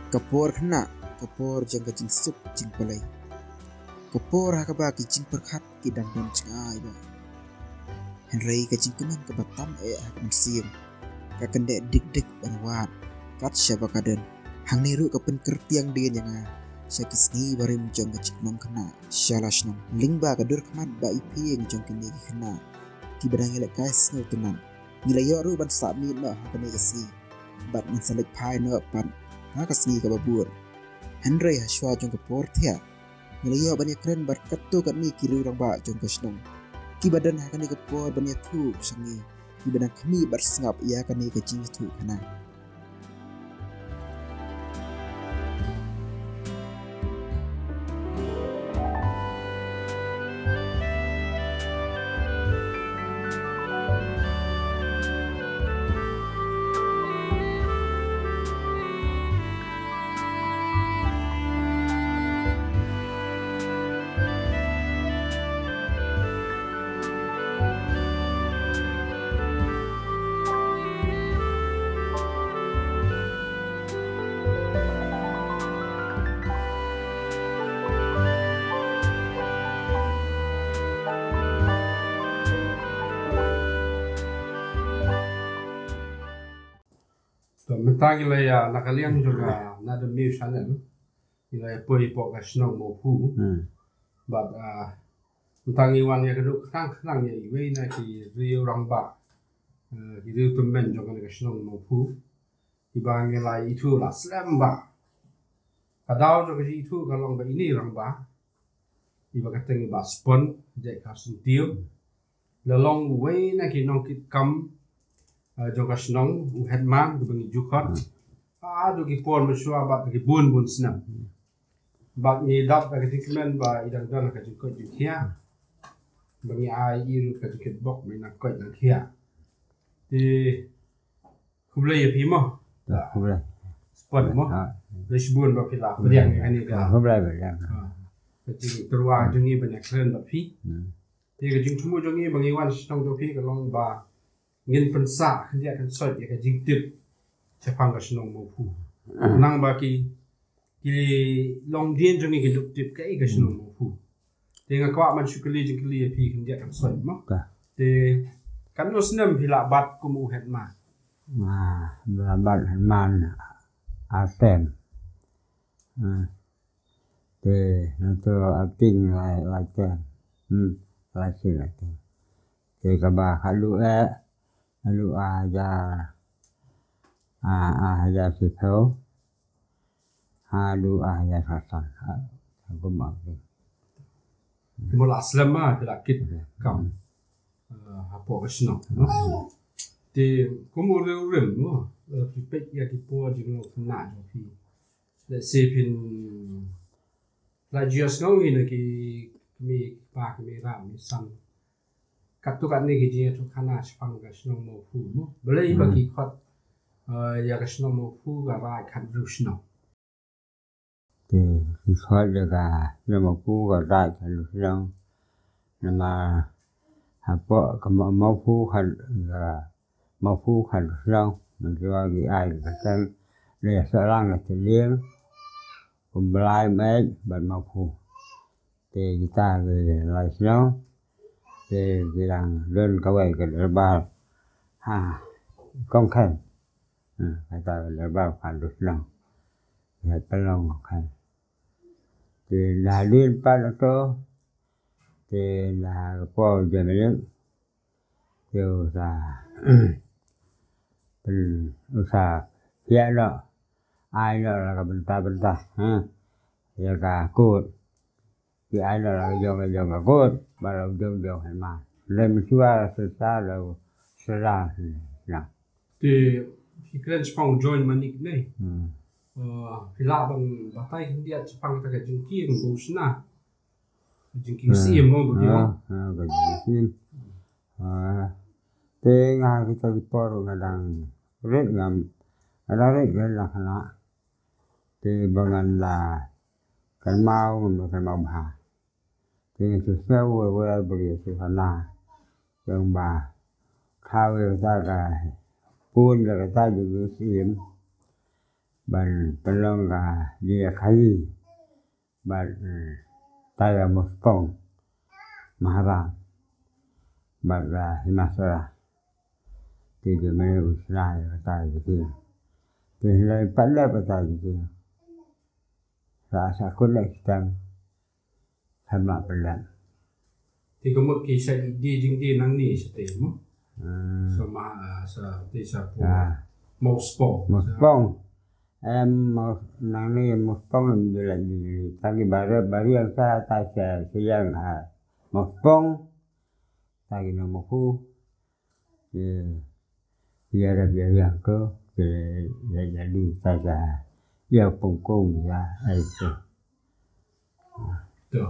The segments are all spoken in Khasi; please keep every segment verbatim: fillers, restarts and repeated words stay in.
Ka por khynnah, ka por jong ka jingsuk jingpalai. Ka por ha kaba ki jingpyrkhat ki dang don jngai bha. Hynrei ka jingkmen kaba tam eh ha ka mynsiem ka kyndit dik dik ban wad kat shaba ka don. Hangne ruh ka pynkyrtiang dien ïa nga sha ki sngi barim jong ka jinglong khynnah sha la shnong. Lyngba ka dur khmat ba iphieng jong kine ki khynnah kiba dang ïalehkai sngewtynnat, ngi la ïoh ruh ban sah miet noh ha kane ka sngi bad ngin sa leit phai noh pat ha ka sngi kaba bud. Hynrei ha shuwa jong ka por thiah ngi la ïoh ban ïakren bad katto katne ki riew rangbah jong ka shnong kiba don ha kane ka por ban ïathuh sha ngi, kiba dang khmih bad sngap ïa kane ka jingïathuhkhana. To mynta ngi la ïa na ka liang jong ka na the Muse Channel. Ngi la ïa poi hapoh ka shnong Mawphu. Hmm. Bad ah, mynta ngi wan ïa ka duk khnang khnang ïa iwei na ki riew rangbah. Eh, ki riew tymmen jong kane ka shnong Mawphu. Kiba ngi la ithuh la slem bha. Ka daw jong ka jingithuh ka long ba ine i rangbah, iba ka kyrteng i Bah Spon J K Syntiew, la long uwei na ki nongkitkam, eh, jong ka shnong, u headman, kiba ngi ju khot haduh ki por mynshuwa bad ki bun bun snem. Bad ngi dap da ka jingkmen ba i dang don ha ka jingkoit jingkhiah, ba ngi ai i ruh ka jingkitbok ba i nang koit nang khiah. Te khublei ïa phi mo. Khublei. Spon mo. Ha. Khublei shibun ba phi la pdiang ïa kane ka, khublei ba ïa ka jingtyrwa jong ngi ban ïakren bad phi. Hmm. Te ka jingthmu jong ngi ba ngi wan sha shnong jong phi ka long ba ngin pynsah khyndiat khynsoit ïa ka jingtip shaphang ka shnong Mawphu. Hmm. Nang ba ki, ki longdien jong ngi ki dup tip kaei ka shnong Mawphu. Te nga kwah ban shu kylli jingkylli ïa phi khyndiat khynsoit mo. Te katno snem phi la bat kum u headman? Ah, la bat headman ar term. Ah. Te nangta acting lai, lai term. Hmm, lai sien acting. Te kaba khatduh eh, khatduh ar hajar, ah, ar hajar shiphew haduh ar hajar khatsan. Ah, kum acting. Kumba la slem ma phi la kitkam, eh, hapoh ka shnong, no? Te kum u riewrim, no? Lada phi peit ïa ki por jinglong khynnah jong phi, lehse phin la ju ïohsngew hi na ki kmie ki kpa, ki mei rap mei san, katto katne ki jingïathuhkhana shaphang ka shnong Mawphu, no? Balei ba ki khot, eh, ïa ka shnong Mawphu ka Raid Khathynriew Shnong? Te ki khot ïa ka shnong Mawphu ka Raid Khathynriew Shnong. Namar hapoh ka Maw-, Mawphu khat, ka Mawphu Khathynriew Shnong, mynta ki ai ka kyrteng Ïasohlang Ïatyllieng, Kumblai, Meit bad Mawphu. Te kita ki lai shnong te ki dang don kawei ka dorbar ha Kongkhen. Hmm, kata ka dorbar Khathynriew Shnong. Ki hap pynlong Kongkhen. Te na hadien pat ato, te na ka por Jamnik, te u sa pyn, u sa pynïaid noh, ai noh la ka bynta bynta, ha, ïa ka kot. Ki ai noh la ka jong ka jong ka kot bad la u jong jong headman. Lem shuwa la shisha la u shisha. Te phi kren shaphang u Join Manik ne? Hmm. Eh, phi lah ban batai khyndiat shaphang kata ka jingkieng ba u shna? Jingkieng siem mo ba ki ong. Ah, ah, ka jingkieng siem. Ah, te nga kita ki por nga dang rit ngam, nga dang rit rit la khana. Te ba ngan la kynmaw ngam la kynmaw bha. Te nga shu sngew wer wer ba ki shu khana. Te ba thaw ïa kata ka Bun da kata jingïasyllok ban pynlong ka jingïakhaïi bad, eh, Taiga Mospong Maharam bad ka Hima Sara. Te jingmane u sna ïa kata jingïasyllok. Te hynrei pat leh kata jingïasyllok. Sa sa kun leh sitang. Sa ma pynlong. Te ka mut ki sa die jingdie nangne sa te mo. Hmm. Sa ma, ah, sa te sa po. Ah. Mospong. Mospong. Em, mos-, nangne Mospong em jela di. Tang ki bare, bare yang sa ta sa siang ha. Mospong. Tang ki nang Mopu. Ye, ye rap ye yang ko, ke ye jadi ta sa. Ye pung kung ya, ai ko. To.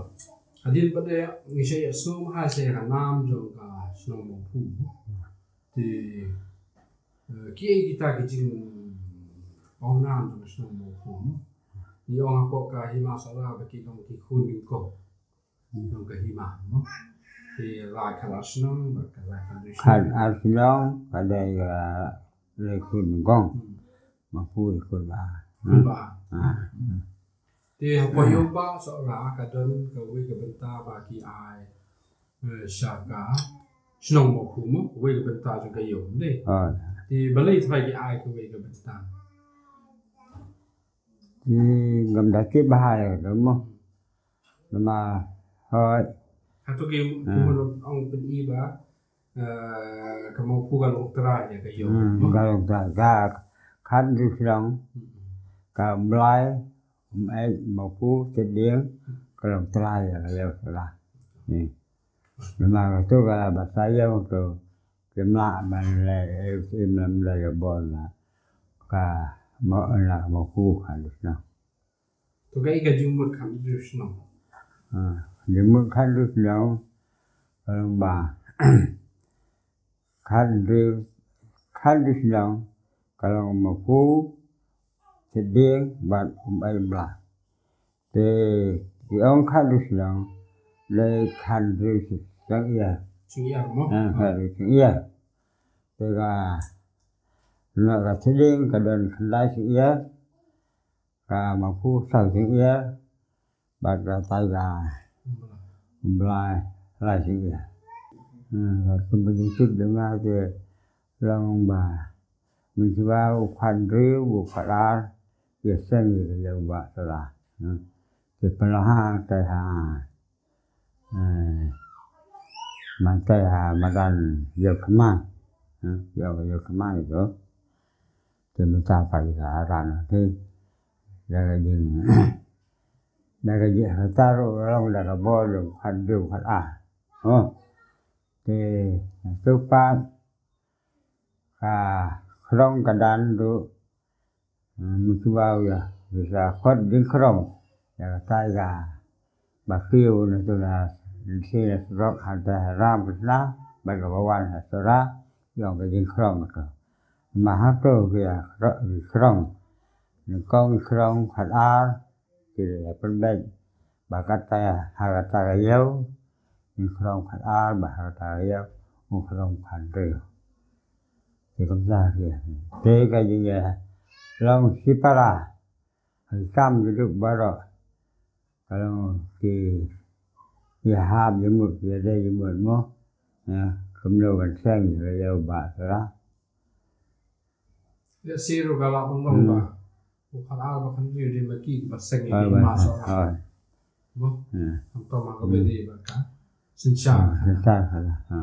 Hadien pat de ngi sa ïa sngewbha sa ïa ka nam jong ka shnong Mopu. Te, eh, kiei kita ki jingpawnam jong ka shnong Mopu. Ngi ong hapoh ka Hima Sara ba ki long ki khun nyngkong jong ka hima mo. Te lai khatar shnong bad ka lai khatar shnong. Khatar shnong ka dei, eh, lai khun nyngkong. Hmm. Mopu lai khun ba. Khun ba. Ah. Hmm. Te hapoh ïew Bah Sohra ka don kawei ka bynta ba ki ai, eh, sha ka shnong Mopu mo, kawei ka bynta jong ka ïew, ne? Oh. Te balei trai ki ai kawei ka bynta? Ki ngam da tip bha ïa ka mo. Namar hoi. Hato ki, ki, hmm, mano ong pyn-i ba, eh, ka Mopu ka long trai ïa ka ïew mo? Hmm, ka long trai. Ka khat du shnong. Hmm. Ka Blai Ym ei Mopu Tedieng ka long trai ïa ka ïew Sara. Ni. Namar katu ka ba sa ïew tu ki mlah ban leh, eh, im lam da ïa bon la ka mo, la Mopu khat du shnong. Tu ka i ka jingmut khat du shnong. Ah, jingmut khat du shnong. Ka long ba khat du, khat du shnong ka long Mopu Tedieng bad Ym ei Blai. Te ki ong khat du shnong, lei khat du shnong ïa. Shnong ïa mo? Ah, khat du shnong ïa. Te ka na ka Tedieng ka don khyndai shnong ïa. Ka Mopu saw shnong ïa. Bad ka Taiga Blai lai shnong ïa. Hmm, ka competitive de nga te long ba Mynshuwa u khat hynriew, u khat ar, ïa seng ïa ka ïew Bah Sohra. Hmm. Te pynlong ha, te ha, eh, man te ha madan ïew Khman. Hmm. Ïew, ïew Khman itu. Te mynta pat ïa ka ran te. Da ka jing, da ka jing kata ruh long da ka bor, u khat hynriew, u khat ar. Oh. Te tu pat ka khrong ka dan ruh, eh, mynshuwa ïa, ïa sa khot jingkhrong ïa ka Taiga ba kiew na tu na lynti na surok, hangta ha Ram Krishna bad kaba wan ha Sohra, ïa ka jingkhrong ka tu. Ma ha tu ki ïa khrong, nyngkong khrong khat ar, ki la pynbeit ba kata ha kata ka ïew, nyngkong khat ar, ba ha kata ka ïew, nyngkong khat hynriew. Te kumta ki, te ka jingïalong shipara ha ki kam ki duk baroh. Ka long ki ïahap ïamut, ïadei ïamut mo. Ïa, kumno ban seng ïa ka ïew Bah Sohra. Ïa, shisha ruh ka lah ban long ba u khat ar bad khat hynriew dei ma ki ba seng ïa ki hima Sohra. Mo? Khamtam ha kaba dei bad ka synshar. Synshar, ha.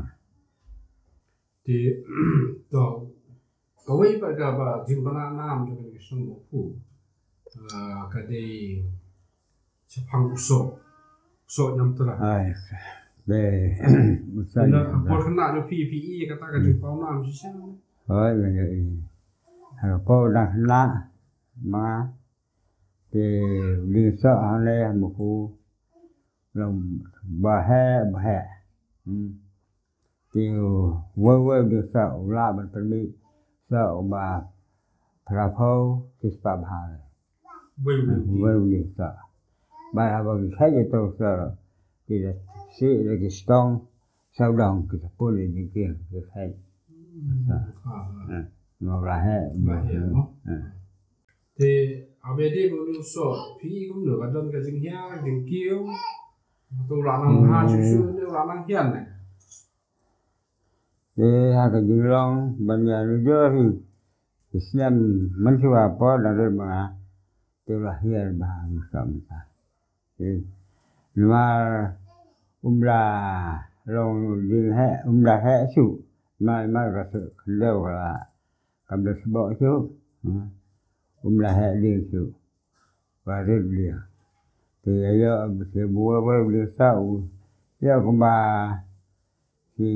Te to, kawei pat kaba jingpynpaw nam jong ka shnong Mopu, ah, ka dei shaphang u soh, u soh Niamtra. Ai, dei u soh Niamtra. Por khynnah jong phi, phi i kata ka jingpaw nam shisha? Hooid, nga ïohi. Ha ka por dang khynnah ma, te u dieng soh hangne ha Mopu long ba heh ba heh. Hmm. Te uwei uwei u dieng soh u lah ban pynmih soh uba phra phew shispah bha. Uwei uwei u dieng. Uwei u dieng soh. Bad haba ki kheit ïa uto u soh ki da sih da ki stong sawdong, ki da pun ïa jingkieng ki kheit. Hmm. Ha. Mo la he. Mo la he, mo. Te, abe de mo ni so, phi kumno ka don ka jinghiar, jingkiew. To la nang ha, shu shu, la nang hiar ne. Te, ha ka jinglong, ban ya ni jo hi. Islam, man ki wa po, na re ma. Te la hiar ba, ni sa mta. Namar um la long ding he, um la he shuh. Namar, namar ka shu khyndew ka la, kam da sboh shuh. Hmm. Um la he ding shuh. Ka rit ding. Te ïa ïoh, te bua bua ding sa u. Ïoh kumba Ki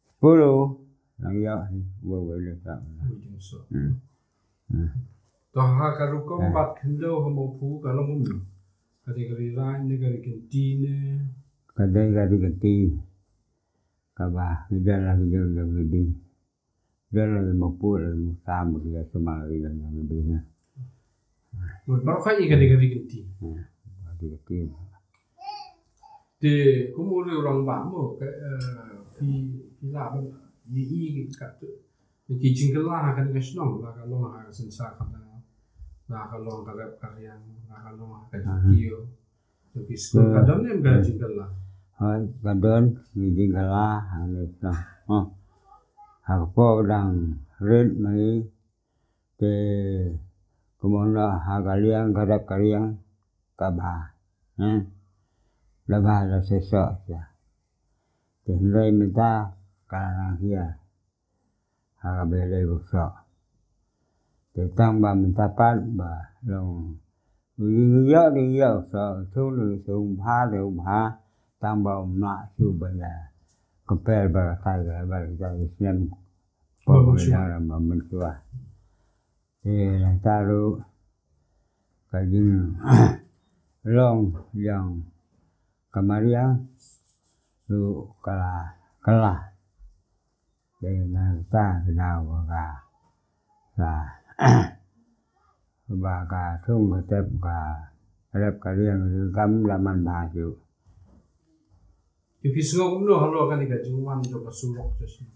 sepuluh nang ïoh hi, wei wei le sa. Wei jong so. Hmm. Hmm. To ha ka rukom bad khyndew ha Mawphu ka long kumno? Ka dei ka ri raid ne ka ri kynti ne? Ka dei ka ri kynti. Kaba ngi don la ngi jong jong ngi dei. Don la ngi Mawphu la ngi Mawsam la ngi Yasamal la ngi jong jong ngi dei ne. Mut baroh kane ka dei ka ri kynti. Hmm. Ka dei ka ri kynti. Te kum u riew rangbah mo ka, eh, phi, phi lah ban ïohi ka, ki jingkylla ha kane ka shnong, la ka long ha ka synshar khadar, la ka long ka rep ka riang, la ka long ha ka jingkiew. Te phi sngewthuh ka don ne em ka jingkylla? Ha, ka don ki jingkylla ha kane ka shnong. Ha. Ha ka por dang rit ma ngi, te kumno ha ka liang ka rep ka riang ka bha. Hmm. Da bha da shisha shisha. Te hynrei mynta ka nang hiar ha ka ba ïadei bad u soh. Te tang ba mynta pat ba long u ïoh, u ïoh u soh, u thung u thung, u bha u bha, tang ba um lah shuh ban ïa compare bad katai ka, bad katai ka snem. Ba mynshuwa. Ba mynshuwa. Te nangta ruh ka jinglong jong ka mariang ruh ka la, ka la. Te nangta ka daw ba ka, ka, ba ka thung ka tep ka rep ka riang kam la man bha shuh. Te phi sngew kumno halor kane ka jingwan jong ka surok jong shnong?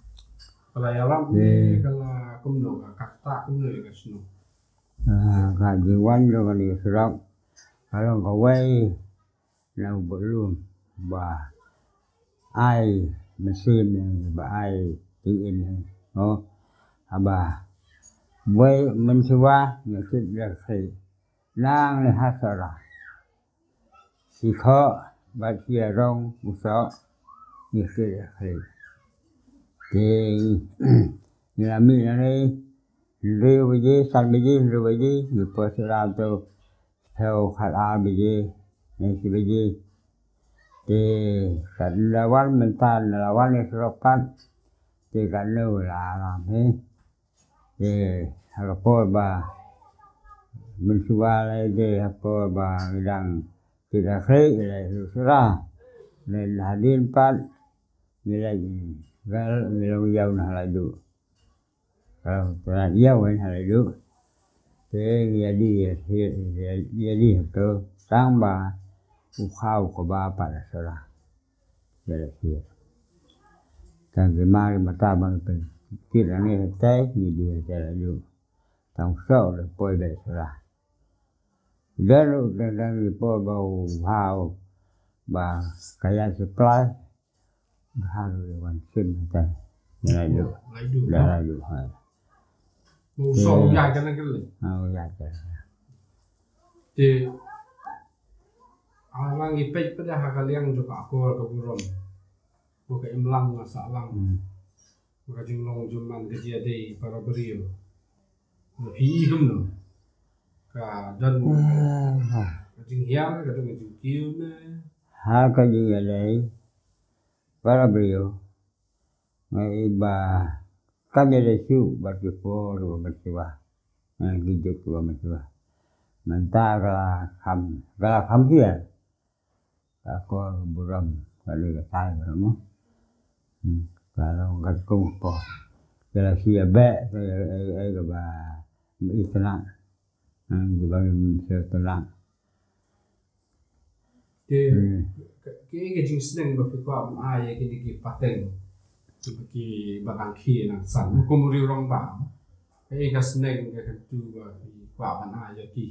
Ka la ïarap ne, eh, ka la kumno, ka, ka ktah kumno ïa ka shnong? Ah, ka jingwan jong kane ka surok ka long kawei na u ba lum ba ai mynsiem, ba ai tynrai. Oh, haba wei mynshuwa ngi kit ïa ka khlieh nang ne ha Sohra. Shi khoh bad shi rong u soh ngi kit ïa ka khlieh. Te ngi la mih nangne hynriew baje, san baje, hynriew baje, ngi poi Sohra to phew khatar baje, ne shi baje. Te katno la wan mynta, la wan ïa surok pat. Te katno la aram hi. Te ha ka por ba mynshuwa la ïadei, ha ka por ba ngi dang kit ïa ka khlieh, ngi la ïa Sohra. Ne hadien pat ngi la ïa, ngi la ïa na Laiduh. Ka la ïa wen ha Laiduh. Te ngi ïa dih, ïa dih to tang ba u khaw kaba pat ha Sohra. Ïa la ïa. Tang ki mar ki mata ba ngi pynkit nangne ha tai ngi dih ha Laiduh. Tang u soh u la poi beit Sohra. Don ruh tang tang ki por ba u bha u ba ka ïaid supply. Bha ruh wan shim ha tai. Laiduh. Laiduh. Laiduh, ha. U soh u ïaid ka nang kylleng. Ha, u ïaid ka nang. Te ha la ngi peit pat ha ka liang jong ka akor ka burom. Ko ka imlang nga sahlang. Hmm. Ko ka jinglong jingman ka jingïadei para briew. Phi i kumno? Ka don ka jinghiar, ka don ka jingkiew ne? Ha ka jingïadei para briew, nga i ba kam ïadei shuh bad ki por ba mynshuwa. Ki juk ba mynshuwa. Mynta ka la kham, ka la kham hiar. Ka akor burom, ka dei katai ba mo. Hmm, ka long katkum ka por. Ka la shu ïa beh, ka ïa, ïa, ïa, kaba itynnad. Hmm, kaba itynnad. Te, hmm, ka, ka, ka jingsneng ba phi kwah ban ai ïa kine ki pateng. Ki ba lang khi nang san kum u riewrong ba. Ka e ka sneng ka kan tu ba ki kwah ban ai ïa ki.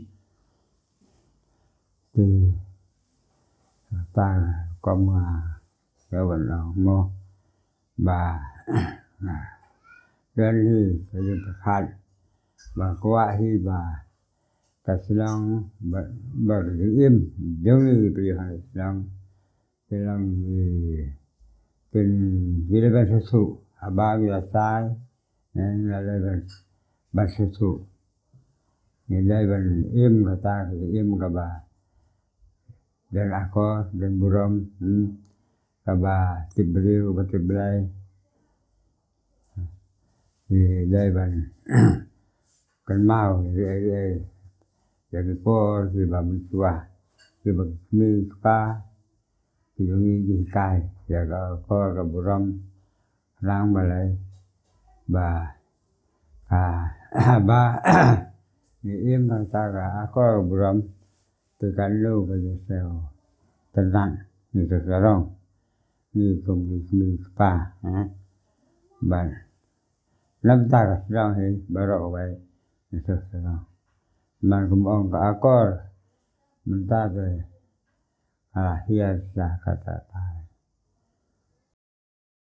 Te ta kum nga ka ban ong mo ba nga don hi ka jingpyrkhat ba kwah hi ba ka shnong ba ba ka jingim jong ngi ki briew ha shnong ki long ki kin ki dei ban sngewthuh haba ngi la shai ngi la dei ban sngewthuh. Ngi dei ban im kata ka im kaba don akor don burom, kaba tip briew kaba tip Blei. Ngi dei ban kynmaw ïa ki por kiba mynshuwa kiba ki kmie ki kpa ki jong ngi ki hikai ïa ka akor ka burom khnang balei ba ka ba ngi im hangta ka akor ka burom te kan lu ka jingsngew tynnat ngi ka sarong ngi kum ki kmie ki kpa. Ban namta ka sdang hi baroh kawei ngi ka sarong man kum ong ka akor mynta te ka hiar sa kata ta.